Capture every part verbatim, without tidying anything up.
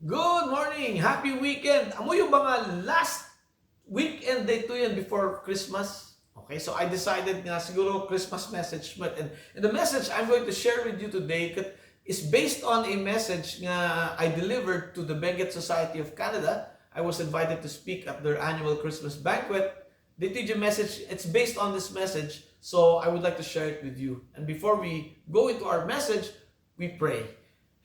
Good morning! Happy weekend! Amoyo ba nga last weekend daytoyen before Christmas? Okay, so I decided nga siguro Christmas message met. And, and the message I'm going to share with you today kat-, is based on a message nga I delivered to the Benguet Society of Canada. I was invited to speak at their annual Christmas banquet. Daytoy diay message, it's based on this message, so I would like to share it with you. And before we go into our message, we pray.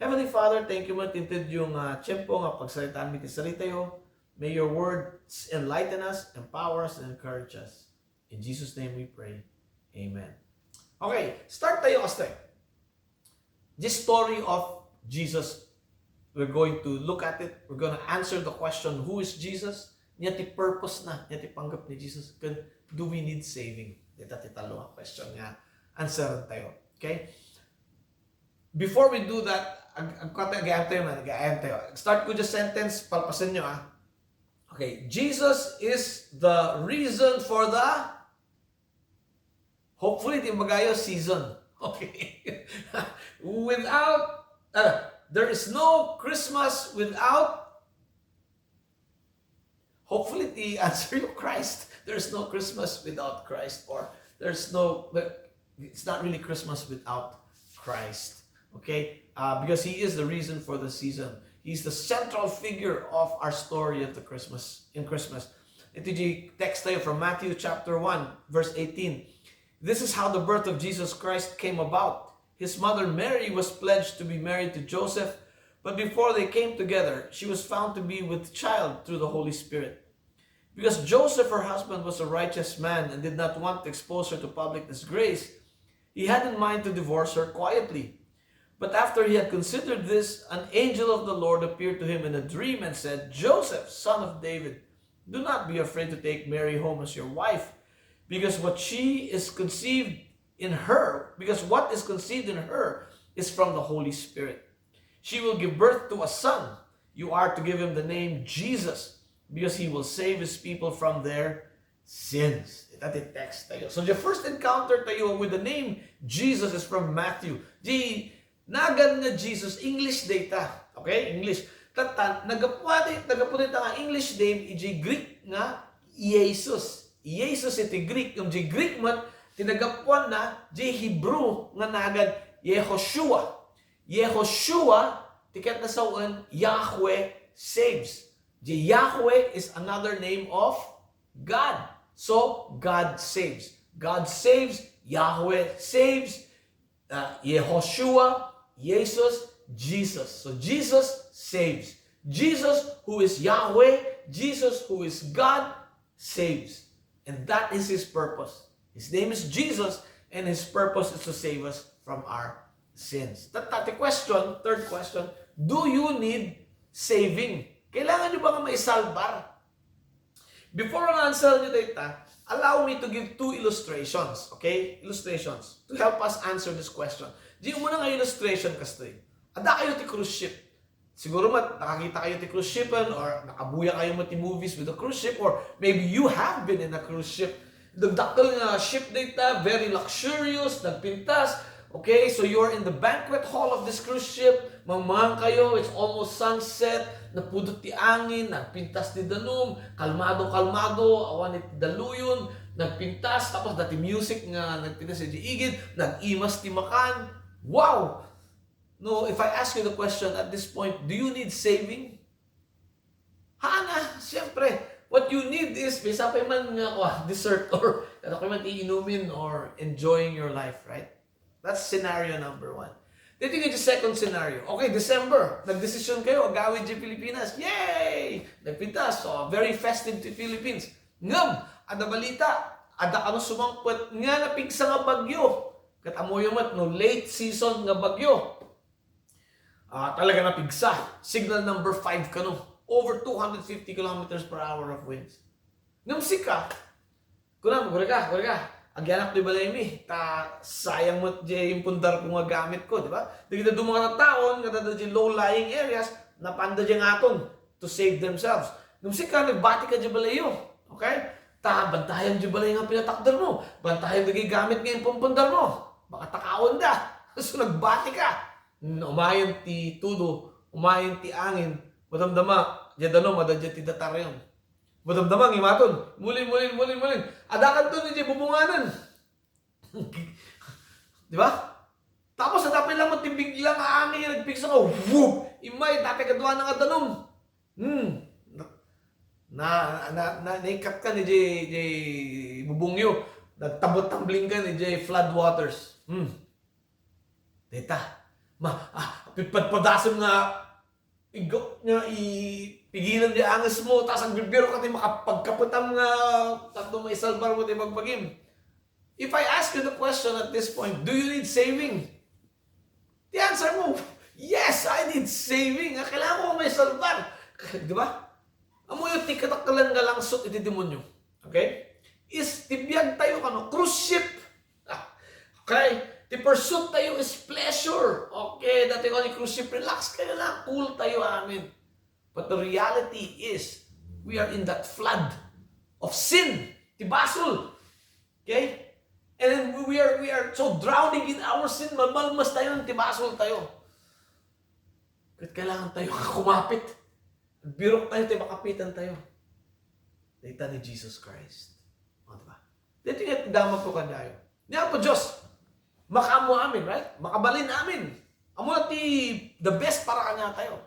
Heavenly Father, thank you met inted yung, ah, tiempo nga pagsaritaanmi ti saritayo. May your words enlighten us, empower us, and encourage us. In Jesus' name we pray. Amen. Okay, start tayo, Aste. This story of Jesus, we're going to look at it. We're gonna answer the question, who is Jesus? Ania ti purpose na, ania ti panggep ni Jesus, ken do we need saving? Dita ti tallo a question nga answeren tayo. Okay? Before we do that, ag-, agkua tayo, agayam tayo man, agayam tayo. Start ko diay sentence, palpasenyo, ah. Okay, Jesus is the reason for the, hopefully, ti ibagayo, season. Okay. Without, uh, there is no Christmas without, hopefully, ti answer yo, Christ. There's no Christmas without Christ, or there's no, it's not really Christmas without Christ. Okay? Uh, because he is the reason for the season. He's the central figure of our story of the Christmas, in Christmas. Iti text tayo from Matthew chapter one, verse eighteen. This is how the birth of Jesus Christ came about. His mother Mary was pledged to be married to Joseph, but before they came together, she was found to be with child through the Holy Spirit. Because Joseph, her husband, was a righteous man and did not want to expose her to public disgrace, he had in mind to divorce her quietly. But after he had considered this, an angel of the Lord appeared to him in a dream and said, "Joseph, son of David, do not be afraid to take Mary home as your wife, because what she is conceived in her, because what is conceived in her is from the Holy Spirit. She will give birth to a son. You are to give him the name Jesus, because he will save his people from their sins." Ita ti text tayo. So, the first encounter tayo with the name Jesus is from Matthew. Di nagan nga Jesus, English dayta. Okay? English. Tatta, nagapu-, nagapu dayta nga English name, iti Greek nga Jesus. Jesus iti Greek. Ngem iti Greek met, ti nagapuanna, iti Hebrew nga nagan Yehoshua. Yehoshua, ti ket nasawen, Yahweh saves. The Yahweh is another name of God. So, God saves. God saves, Yahweh saves, uh, Yehoshua, Jesus, Jesus. So, Jesus saves. Jesus, who is Yahweh, Jesus, who is God, saves. And that is his purpose. His name is Jesus, and his purpose is to save us from our sins. Tatta ti question, third question, do you need saving? Kailangan nyo ba nga maisalbar? Before ang answer nyo dayta, allow me to give two illustrations, okay? Illustrations to help us answer this question. Di umuna nga illustration kastoy. Adda kayo ti cruise ship. Siguro met, nakakita kayo ti cruise ship, or nakabuya kayo met ti movies with a cruise ship, or maybe you have been in a cruise ship. Dakdakkel nga ship dayta, very luxurious, nagpintas. Okay, so you're in the banquet hall of this cruise ship. Mangmangan kayo, it's almost sunset. Napudot ti angin, nagpintas ti danum. Kalmado, kalmado, awan iti daluyon. Nagpintas, tapos adda ti music nga nagpintas iti igid. Nag-imas ti makan. Wow! No, if I ask you the question at this point, do you need saving? Haan a, siyempre. What you need is, maysa pay man nga, kua, dessert or ano kayo man iinumin or enjoying your life, right? That's scenario number one. Daytoy nga second scenario. Okay, December, nagdesisyon kayo, agawid iti Pilipinas. Yay! Nagpintas. So, very festive ti Philippines. Ngem, adda balita, adda kano sumangpet nga napigsa nga bagyo. Ket ammoyo met no late season nga bagyo. Ah, talaga napigsa. Signal number five kano. Over two hundred fifty kilometers per hour of winds. Ngem sika, kunam, "Gurega, gurega, agyanak ti balaymi, ta sayang met diay impundarko nga gamitko," di ba? Dagiti duma nga tattaon nga adda diay low-lying areas, napanda diay ngaton to save themselves. Ngem sika, nagbati ka diay balayyo, okay? Ta bantayam diay balay nga pinatakdermo, bantayam dagiti gamit nga impumpundarmo. Baka takaonda. So, nagbati ka. Umayen ti tudo, umayen ti angin, Madamdama, diay danum, adda diay ti datarem. Madamdama, ngimaton. Mulin, mulin, mulin, mulin. Adakanto diay bubunganen. Diba? Tapos, adda pay laeng ti bigla nga angin, nagpigsa nga, whoop! Immay, adda pay kaduana nga danum. Hmm. Na, na, na, naikkat ka ni jay, jay bubungyo. Nagtabot-tumbling ka ni jay flood waters. Hmm. Dayta. Ma, ah, pigpadpadasem nga iggo nga ipigilan ti angesmo, tas agbibirok ka ti makapagkapetam nga tapno maisalbarmo ti bagbagim. If I ask you the question at this point, do you need saving? Ti answer mo, yes, I need saving. Nga kailangan ko maisalbar. Di ba? Ammoyo ti kadakkelan nga langsot iti demonyo. Okay? Is ti biag tayo kano, cruise ship. Ah, okay? Ti pursuit tayo is pleasure. Okay, dati ko ni cruise ship, relax kayo lang, cool tayo amin. But the reality is, we are in that flood of sin. Ti basol. Okay? And then we are, we are so drowning in our sin, mamalmas tayo, ti basol tayo. Ket kailangan tayo kumapit. Birok tayo, ti makapitan tayo. Dayta ni Jesus Christ. O, di ba? Dayta nga damag ko kadayo. Ni Apo Dios, makaammo amin, right? Makabalin amin. Ammo na ti the best para kanya tayo.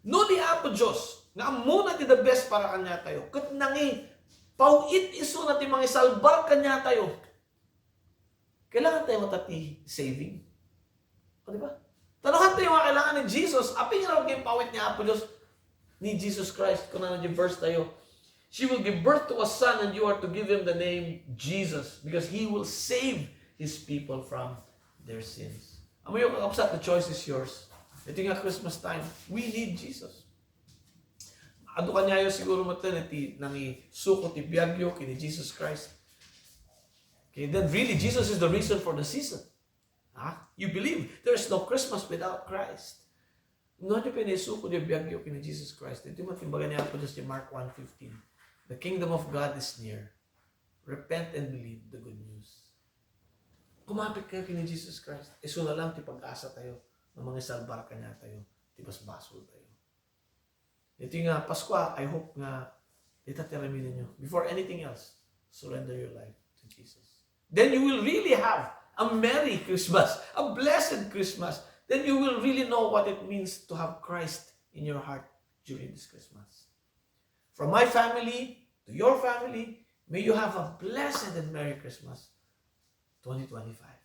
No, ni Apo Dios, nga ammo na ti the best para kanya tayo, ket nangi, paw-it isu na ti mangisalbar kanya tayo. Kailangan tayo mata ti saving. O, di ba? Tanuhan tayo nga kailangan ni Jesus. Apay nga ginpaw-it ni Apo Dios ni Jesus Christ. Kuna na di verse tayo, "She will give birth to a son and you are to give him the name Jesus because he will save his people from their sins." Ammoyo, kakabsat, the choice is yours. Iti nga Christmas time, we need Jesus. Adu kaniayo siguro met iti nangisuko ti biagyo ken ni Jesus Christ. Okay, then really, Jesus is the reason for the season. Ha? You believe there is no Christmas without Christ. No, adu pay naisuko ti biagyo ken ni Jesus Christ. Iti met imbaga ni Apo Dios ti Mark one fifteen, "The kingdom of God is near. Repent and believe the good news." Kumapit kayo ken ni Jesus Christ. Isuna lang ti pag-asa tayo nga mangisalbar kanya tayo ti basbasol tayo. Iti nga Paskua, I hope nga dita ti aramiden nyo. Before anything else, surrender your life to Jesus. Then you will really have a Merry Christmas, a blessed Christmas. Then you will really know what it means to have Christ in your heart during this Christmas. From my family to your family, may you have a blessed and Merry Christmas twenty twenty-five.